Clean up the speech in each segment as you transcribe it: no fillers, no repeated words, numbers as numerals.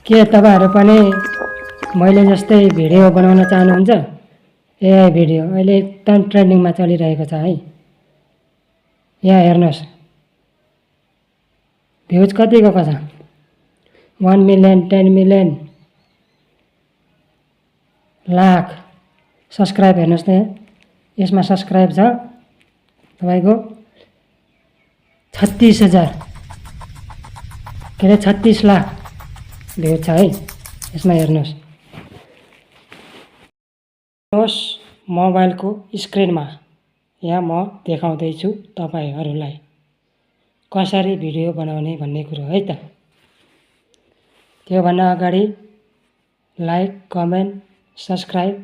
के तपाईँहरू पनि मैले जस्तै भिडियो बनाउन चाहनुहुन्छ? एआई भिडियो अहिले एकदम ट्रेन्डिङमा चलिरहेको छ है। यहाँ हेर्नुहोस्, भ्युज कति गएको छ? 1 मिलियन, 10 मिलियन, लाख। सब्सक्राइब हेर्नुहोस् त, यसमा सब्सक्राइब छ तपाईँको 36,000, के अरे 36 लाख भ्युज छ है। यसमा हेर्नुहोस् मोबाइलको स्क्रिनमा। यहाँ म देखाउँदैछु तपाईँहरूलाई कसरी भिडियो बनाउने भन्ने कुरो है त। त्योभन्दा अगाडि लाइक, कमेन्ट, सब्सक्राइब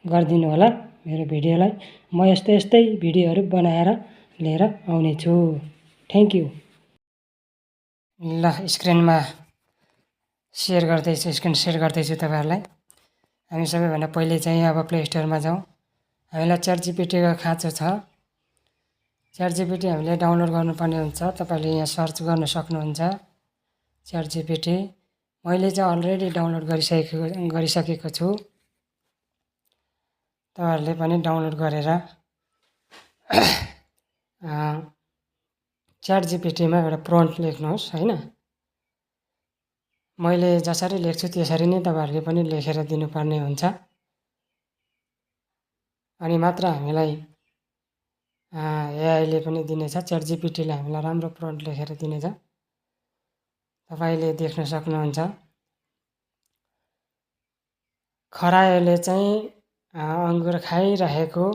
गरिदिनु होला मेरो भिडियोलाई। म यस्तै भिडियोहरू बनाएर लिएर आउने छु। Thank you. ल स्क्रिनमा सेयर गर्दैछु, स्क्रिन सेयर गर्दैछु तपाईँहरूलाई। हामी सबैभन्दा पहिले चाहिँ अब प्ले स्टोरमा जाउँ। हामीलाई च्याटजिपिटीको खाँचो छ। च्याटजिपिटी हामीले डाउनलोड गर्नुपर्ने हुन्छ। तपाईँले यहाँ सर्च गर्न सक्नुहुन्छ च्याटजिपिटी। मैले चाहिँ अलरेडी डाउनलोड गरिसकेको छु। तपाईँहरूले पनि डाउनलोड गरेर च्याटजिपिटीमा एउटा प्रम्प्ट लेख्नुहोस् हैन। मैले जसरी लेख्छु त्यसरी नै तपाईँहरूले पनि लेखेर दिनुपर्ने हुन्छ। अनि मात्र हामीलाई एआईले पनि दिनेछ, च्याटजिपिटीले हामीलाई राम्रो प्रम्प्ट लेखेर दिनेछ। तपाईँले देख्न सक्नुहुन्छ खरायोले चाहिँ अङ्गुर खाइरहेको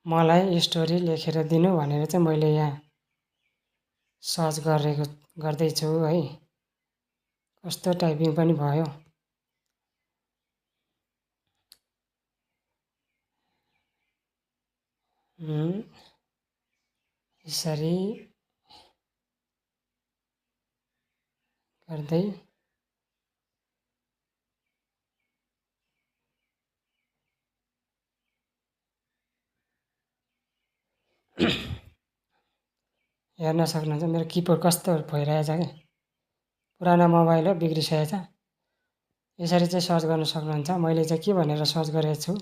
मलाई स्टोरी लेखेर दिनु भनेर चाहिँ मैले यहाँ सर्च गर्दैछु है। कस्तो टाइपिङ पनि भयो। यसरी गर्दै हेर्न सक्नुहुन्छ मेरो किबोर्ड कस्तो भइरहेछ क्या। पुरानो मोबाइल हो, बिग्रिसकेको छ। यसरी चाहिँ सर्च गर्न सक्नुहुन्छ। मैले चाहिँ के भनेर सर्च गरेको छु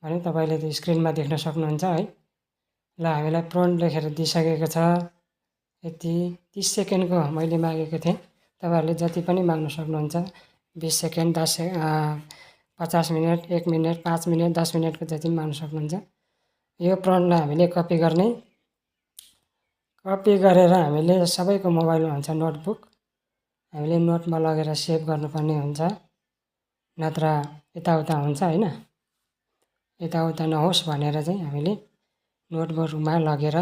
भने तपाईँले त्यो स्क्रिनमा देख्न सक्नुहुन्छ है। ल हामीलाई प्रम्प्ट लेखेर दिइसकेको छ। यति 30 सेकेन्डको मैले मागेको थिएँ। तपाईँहरूले जति पनि माग्न सक्नुहुन्छ। 20 सेकेन्ड, 50 मिनट, 1 मिनट, 5 मिनट, 10 मिनटको जति पनि माग्न सक्नुहुन्छ। यो प्रम्प्टलाई हामीले कपी गर्ने। कपी गरेर हामीले सबैको मोबाइलमा हुन्छ नोटबुक। हामीले नोटमा लगेर सेभ गर्नुपर्ने हुन्छ, नत्र यताउता हुन्छ हैन। यताउता नहोस् भनेर चाहिँ हामीले नोटबुकमा लगेर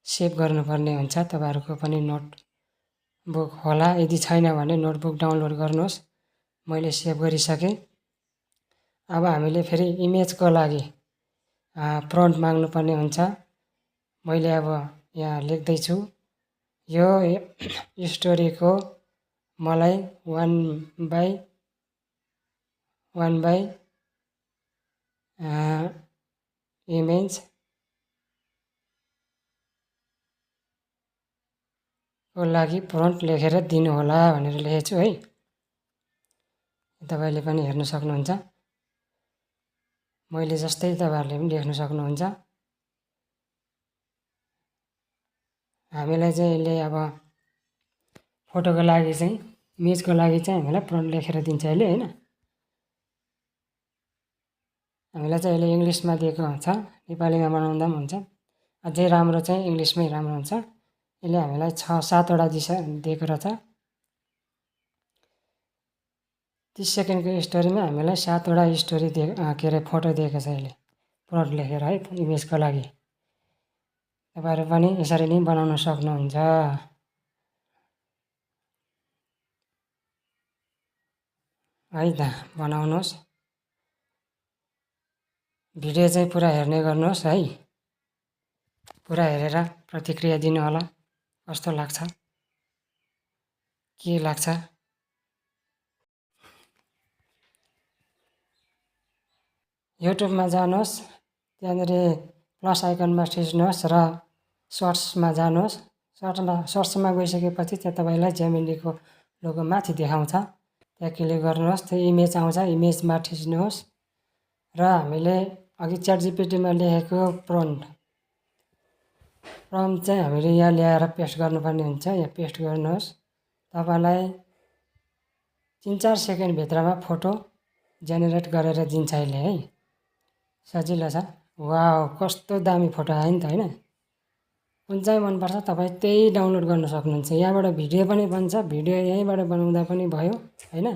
सेभ गर्नुपर्ने हुन्छ। तपाईँहरूको पनि नोटबुक होला, यदि छैन भने नोटबुक डाउनलोड गर्नुहोस्। मैले सेभ गरिसकेँ। अब हामीले फेरि इमेजको लागि प्रम्प्ट माग्नुपर्ने हुन्छ। मैले अब यहाँ लेख्दैछु यो स्टोरीको मलाई 1 बाई इमेज को लागि प्रम्प्ट लेखेर दिनुहोला भनेर लेखेको छु है। तपाईँले पनि हेर्न सक्नुहुन्छ। मैले जस्तै तपाईँहरूले पनि लेख्न सक्नुहुन्छ। हामीलाई चाहिँ यसले अब फोटोको लागि चाहिँ, इमेजको लागि चाहिँ हामीलाई प्रम्प्ट लेखेर दिन्छ यसले हैन। हामीलाई चाहिँ यसले इङ्ग्लिसमा दिएको हुन्छ, नेपालीमा बनाउँदा पनि हुन्छ। अझै राम्रो चाहिँ इङ्ग्लिसमै राम्रो हुन्छ। यसले हामीलाई 6-7 वटा दिएको रहेछ। 30 सेकेन्डको स्टोरीमा हामीलाई 7 वटा स्टोरी के अरे फोटो दिएको छ यसले प्रम्प्ट लेखेर है इमेजको लागि। तपाईँहरू पनि यसरी नै बनाउन सक्नुहुन्छ है त। बनाउनुहोस्। भिडियो चाहिँ पुरा हेर्ने गर्नुहोस् है। पुरा हेरेर प्रतिक्रिया दिनु होला, कस्तो लाग्छ, के लाग्छ। युट्युबमा जानुहोस्, त्यहाँनिर प्लस आइकनमा थिच्नुहोस् र सर्ट्समा जानुहोस्। सर्ट्समा गइसकेपछि त्यहाँ तपाईँलाई जेमिनीको लोगो माथि देखाउँछ, त्यहाँ क्लिक गर्नुहोस्। त्यो इमेज आउँछ, इमेजमा थिच्नुहोस् र हामीले अघि च्याटजिपिटीमा लेखेको प्रम्प्ट चाहिँ हामीले यहाँ ल्याएर पेस्ट गर्नुपर्ने हुन्छ। यहाँ पेस्ट गर्नुहोस्। तपाईँलाई 3-4 सेकेन्डभित्रमा फोटो जेनेरेट गरेर दिन्छ अहिले है। सजिलो छ। वाउ, कस्तो दामी फोटो आयो नि त होइन। कुन चाहिँ मनपर्छ तपाईँ त्यही डाउनलोड गर्न सक्नुहुन्छ। यहाँबाट भिडियो पनि बन्छ, भिडियो यहीँबाट बनाउँदा पनि भयो होइन।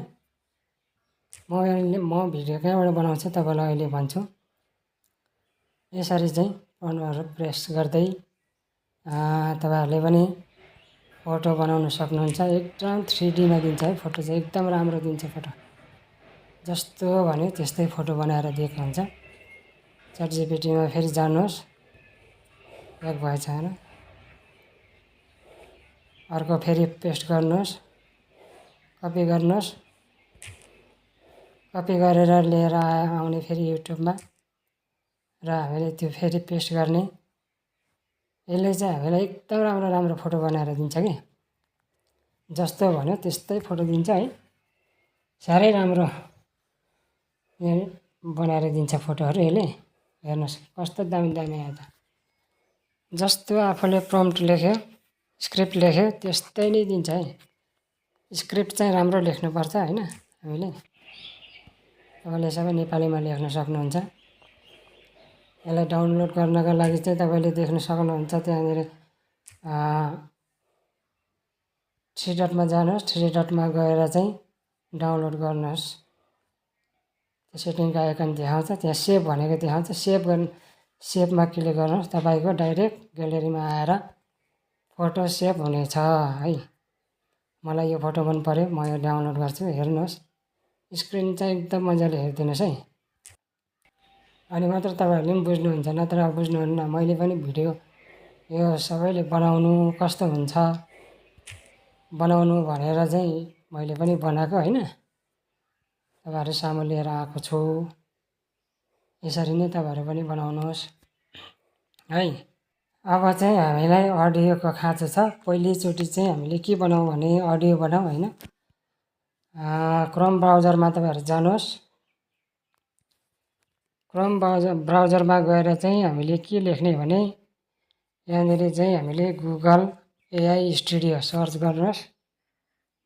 म भिडियो कहाँबाट बनाउँछु तपाईँलाई अहिले भन्छु। यसरी चाहिँ बटनहरू प्रेस गर्दै तपाईँहरूले पनि फोटो बनाउन सक्नुहुन्छ। एकदम 3Dमा दिन्छ है फोटो चाहिँ, एकदम राम्रो दिन्छ फोटो। जस्तो भन्यो त्यस्तै फोटो बनाएर दिएको हुन्छ। च्याटजिपिटीमा फेरि जानुहोस्, ब्याक भएछ होइन, अर्को फेरि पेस्ट गर्नुहोस्, कपी गर्नुहोस्। कपी गरेर लिएर आउने फेरि युट्युबमा र हामीले त्यो फेरि पेस्ट गर्ने। यसले चाहिँ हामीलाई एकदम राम्रो राम्रो फोटो बनाएर दिन्छ कि, जस्तो भन्यो त्यस्तै फोटो दिन्छ है। साह्रै राम्रो बनाएर दिन्छ फोटोहरू यसले। हेर्नुहोस् कस्तो दामी दामी आयो त। जस्तो आफूले प्रम्प्ट लेख्यो, स्क्रिप्ट लेख्यो त्यस्तै नै दिन्छ है। स्क्रिप्ट चाहिँ राम्रो लेख्नुपर्छ होइन। हामीले तपाईँले सबै नेपालीमा लेख्न सक्नुहुन्छ। यसलाई डाउनलोड गर्नका लागि चाहिँ तपाईँले देख्न सक्नुहुन्छ त्यहाँनिर 3 डटमा जानुहोस्। 3 डटमा गएर चाहिँ डाउनलोड गर्नुहोस्। त्यो सेटिङको आइकन देखाउँछ, त्यहाँ सेभ भनेको देखाउँछ। सेभमा क्लिक गर्नुहोस्। तपाईँको डाइरेक्ट ग्यालेरीमा आएर फोटो सेभ हुनेछ है। मलाई यो फोटो मन पर्यो, म यो डाउनलोड गर्छु। हेर्नुहोस् स्क्रिन चाहिँ एकदम मजाले हेरिदिनुहोस् है। अनि मात्र तपाईँहरूले पनि बुझ्नुहुन्छ, नत्र बुझ्नुहुन्न। मैले पनि भिडियो यो सबैले बनाउनु कस्तो हुन्छ बनाउनु भनेर चाहिँ मैले पनि बनाएको होइन। तपाईँहरू सामु लिएर आएको छु। यसरी नै तपाईँहरू पनि बनाउनुहोस् है। अब चाहिँ हामीलाई अडियोको खाँचो छ। पहिलोचोटि चाहिँ हामीले के बनाउँ भने अडियो बनाउँ होइन। क्रोम ब्राउजरमा तपाईँहरू जानुहोस्। क्रोम ब्राउजरमा गएर चाहिँ हामीले के लेख्ने भने यहाँनिर चाहिँ हामीले गुगल AI स्टुडियो सर्च गर्नुहोस्।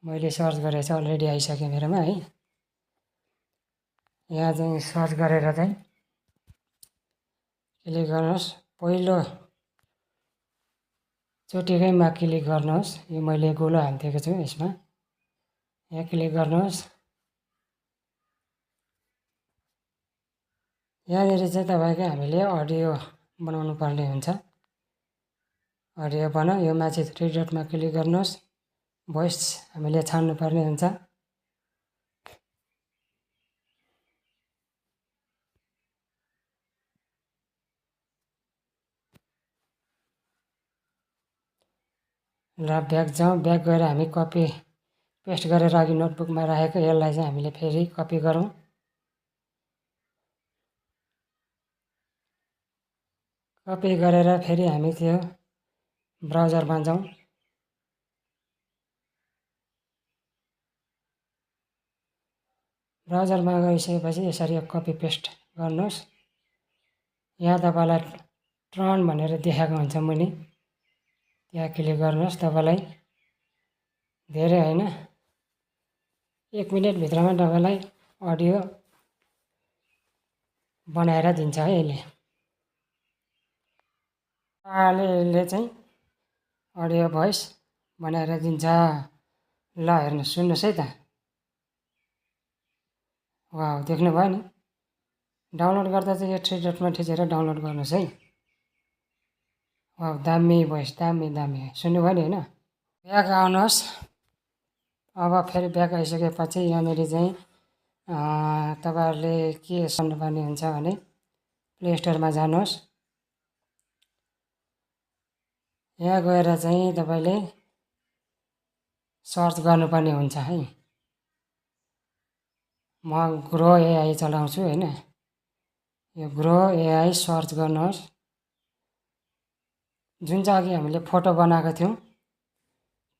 मैले सर्च गरेको छु, अलरेडी आइसक्यो मेरोमा है। यहाँ चाहिँ सर्च गरेर चाहिँ क्लिक गर्नुहोस्। पहिलो चोटिकैमा क्लिक गर्नुहोस्। यो मैले गोलो हालिदिएको छु यसमा। यहाँ क्लिक गर्नुहोस्। यहाँनिर चाहिँ तपाईँको हामीले अडियो बनाउनु पर्ने हुन्छ। अडियो बनाऊ, यो माथि 3 डटमा क्लिक गर्नुहोस्। भोइस हामीले छान्नु पर्ने हुन्छ। र ब्याक जाउँ। ब्याक गएर हामी कपी पेस्ट गरेर अघि नोटबुकमा राखेको यसलाई चाहिँ हामीले फेरि कपी गरौँ। कपी गरेर फेरि हामी त्यो ब्राउजरमा जाउँ। ब्राउजरमा गइसकेपछि यसरी कपी पेस्ट गर्नुहोस्। यहाँ तपाईँलाई टर्न भनेर देखाएको हुन्छ मुनि, त्यहाँ क्लिक गर्नुहोस्। तपाईँलाई धेरै होइन 1 मिनटभित्रमा तपाईँलाई अडियो बनाएर दिन्छ है यसले। यसले चाहिँ अडियो भोइस बनाएर दिन्छ। ल हेर्नुहोस्, सुन्नुहोस् है त। वाउ, देख्नुभयो नि। डाउनलोड गर्दा चाहिँ यो 3 डटमा थिचेर डाउनलोड गर्नुहोस् है। वाउ, दामी भोइस, दामी दामी। सुन्नुभयो नि होइन। ब्याक आउनुहोस्। अब फेरि ब्याक आइसकेपछि यहाँनिर चाहिँ तपाईँहरूले के गर्नुपर्ने हुन्छ भने प्ले स्टोरमा जानुहोस्। यहाँ गएर चाहिँ तपाईँले सर्च गर्नुपर्ने हुन्छ है। म ग्रो AI चलाउँछु होइन। यो ग्रो AI सर्च गर्नुहोस्। जुन चाहिँ अघि हामीले फोटो बनाएको थियौँ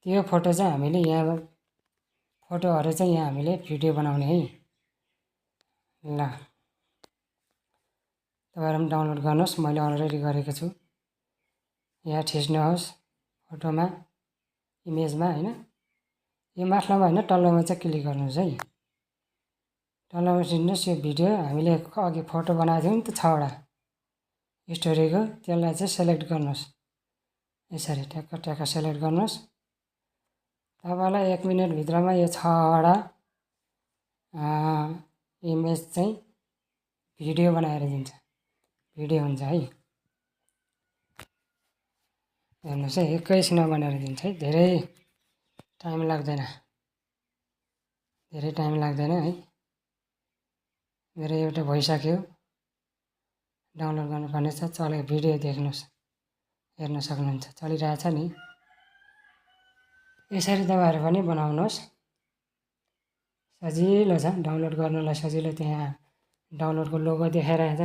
त्यो फोटो चाहिँ हामीले यहाँ फोटोहरू चाहिँ यहाँ हामीले भिडियो बनाउने है। ल तपाईँहरू पनि डाउनलोड गर्नुहोस्, मैले अलरेडी गरेको छु। यहाँ थिच्नुहोस् फोटोमा, इमेजमा हैन, यो माथिल्लोमा हैन तल्लोमा चाहिँ क्लिक गर्नुहोस् है। तल्लोमा थिच्नुहोस्, यो भिडियो हामीले अघि फोटो बनाएको थियौँ नि त 6वटा स्टोरीको, त्यसलाई चाहिँ सेलेक्ट गर्नुहोस्। यसरी ट्याक्क ट्याक्क सेलेक्ट गर्नुहोस्। तपाईँलाई 1 मिनेटभित्रमा यो 6वटा इमेज चाहिँ भिडियो बनाएर दिन्छ, भिडियो हुन्छ है। हेर्नुहोस् है, एकैछिनमा बनाएर दिन्छ है, धेरै टाइम लाग्दैन, धेरै टाइम लाग्दैन है। मेरो एउटा भइसक्यो, डाउनलोड गर्नुपर्ने छ। चलेको भिडियो देख्नुहोस्, हेर्न सक्नुहुन्छ, चलिरहेछ नि। यसरी तपाईँहरू पनि बनाउनुहोस्, सजिलो छ डाउनलोड गर्नलाई, सजिलो। त्यहाँ डाउनलोडको लोगो देखाइरहेछ,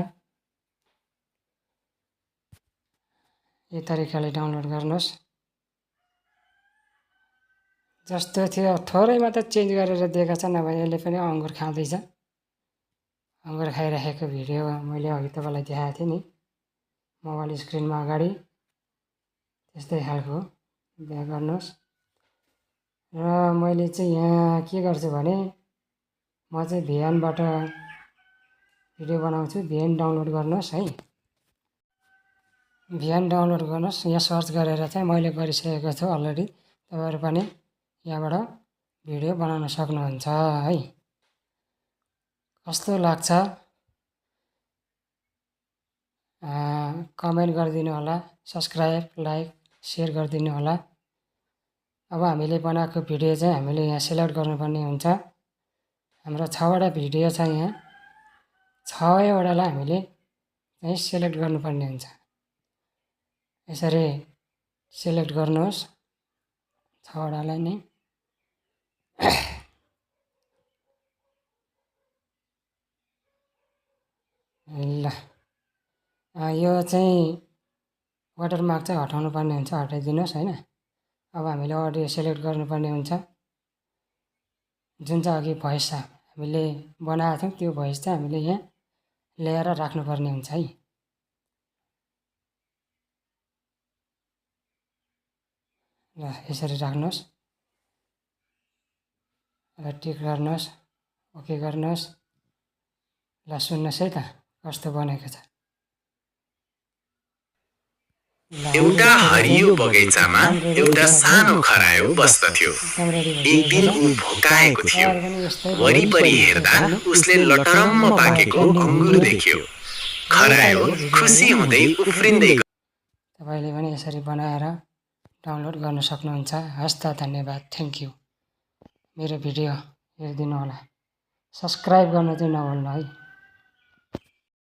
यो तरिकाले डाउनलोड गर्नुहोस्। जस्तो थियो थोरै मात्र चेन्ज गरेर दिएका छन्। अब यसले पनि अङ्गुर खाँदैछ, अङ्गुर खाइरहेको भिडियो मैले अघि तपाईँलाई देखाएको थिएँ नि मोबाइल स्क्रिनमा अगाडि, त्यस्तै खालको बिहा गर्नुहोस्। र मैले चाहिँ यहाँ के गर्छु भने म चाहिँ भिएनबाट भिडियो बनाउँछु। भिएन डाउनलोड गर्नुहोस् है, भिएन डाउनलोड गर्नुहोस्। यहाँ सर्च गरेर चाहिँ मैले गरिसकेको छु अलरेडी, तपाईँहरू पनि यहाँबाट भिडियो बनाउन सक्नुहुन्छ है। कस्तो लाग्छ कमेन्ट गरिदिनु होला, सब्सक्राइब, लाइक, सेयर गरिदिनु होला। अब हामीले बनाएको भिडियो चाहिँ हामीले यहाँ सेलेक्ट गर्नुपर्ने हुन्छ। हाम्रो 6वटा भिडियो छ, यहाँ 6वटालाई हामीले चाहिँ सेलेक्ट गर्नुपर्ने हुन्छ। यसरी सेलेक्ट गर्नुहोस् 6वटालाई नै। ल यो चाहिँ वाटरमार्क चाहिँ हटाउनु पर्ने हुन्छ, हटाइदिनुहोस् हैन। अब हामीले अडियो सेलेक्ट गर्नुपर्ने हुन्छ। जुन चाहिँ अघि भोइस हामीले बनाएको थियौँ त्यो भोइस चाहिँ हामीले यहाँ ल्याएर राख्नुपर्ने हुन्छ है। ल यसरी राख्नुहोस् र टिक गर्नुहोस्, ओके गर्नुहोस्। ल सुन्नुहोस् है त कस्तो बनेको छ। एउटा हरियो बगैँचामा एउटा सानो खरायो बस्दथ्यो। एक दिन ऊ भोकाएको थियो। वरिपरि हेर्दा उसले लटरम्म पाकेको अङ्गुर देख्यो। खरायो खुसी हुँदै उफ्रिँदै तपाईँले पनि यसरी बनाएर डाउनलोड गर्न सक्नुहुन्छ। हस् त, धन्यवाद, थ्याङ्क यू। मेरो भिडियो हेरिदिनु होला, सब्सक्राइब गर्न चाहिँ नभुल्नु है।